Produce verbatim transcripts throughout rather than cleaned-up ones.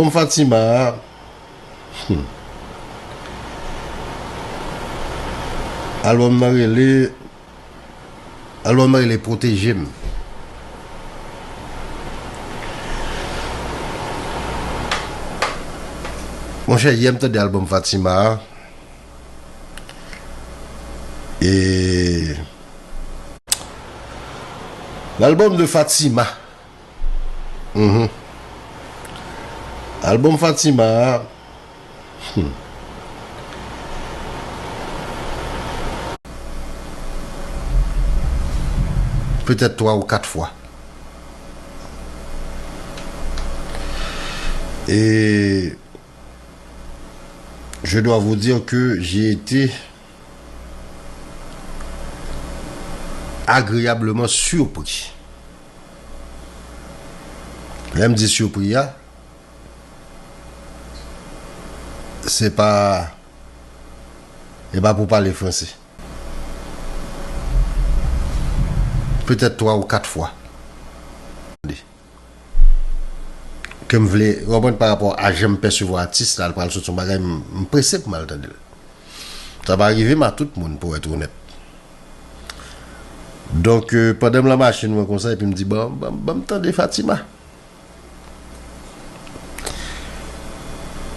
Albòm Fatima a, hmm. Albòm nan rele, albòm nan rele Pwoteje m. Monchè, yè m tande albòm Fatima a. E l'album de Fatima. Mhm. Albòm Fatima a, hmm. Petèt twa ou kat fwa. E je dois vous dire que j'ai été agréablement surpris. Lè m di sipri a, se pa, e pa pou pale franse. Petèt twa ou kat fwa. Ke m vle, w konprann, pa rapò a jan m pèsevwa atis la, l pral sot yon bagay, m, m prese pou m al tande l. Sa pa rive m a tout moun, pou èt onèt. Donk, euh, pandan m lan machin mwen konsa, epi m di, "Ban, ban, ban m tande Fatima."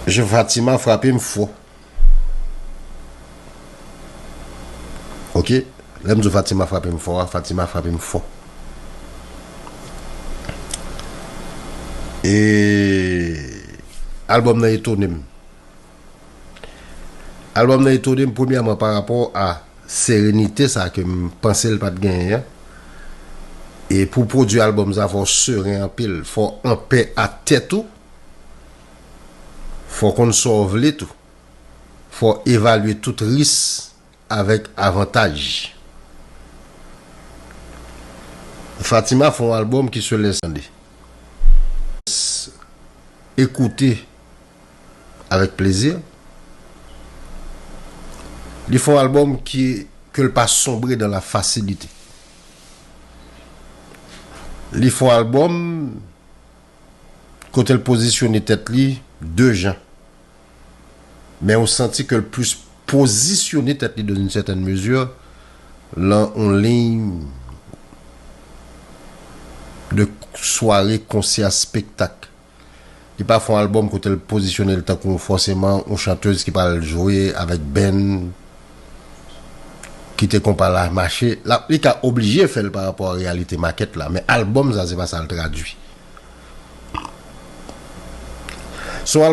Je, Fatima frape m fò. Ok? Lè m di w Fatima frape m fò a, Fatima frape m fò. E albòm nan etone m. Albòm nan etone m, premyèman, pa rapò a serenite sa ke m panse l pa t genyen an. E pou pwodui albòm sa, fò w seren anpil, fò w anpè ak tèt ou, fò w konn sa w vle tou, fò w evalye tout ris avèk avantaj. Fatima fè yon albòm ki se lès tande, ekoute avèk plezi. Li fè yon albòm ki, ke l pa sonbre dans la facilité. Li fè yon albòm kote l pozisyone tèt li de jan. Men ou santi ke l plis pozisyone tèt li dans une certaine mesure lan yon liy de sware, konsè, spektak. Li pa fè yon albòm kote l pozisyone l tankou fòseman yon chantèz ki pral jwe avèk band ki te konpa la mache. L ap, li ka oblije fè l pa rapò a reyalite makèt la, men albòm sa, se pa sa l tradui. Se yon albòm